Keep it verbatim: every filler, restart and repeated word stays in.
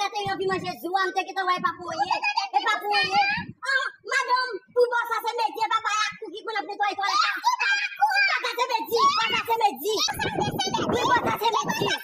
Te anvi manje zo a, m te gentan wè e pa pou anyen. E pa pou anyen. Ah, madanm, pou bò sa se Medi, e pa Bayakou ki konn ap netwaye twalèt la. Bayakou, pa sa se Medi, pa sa se Medi. Wi, bò sa se Medi.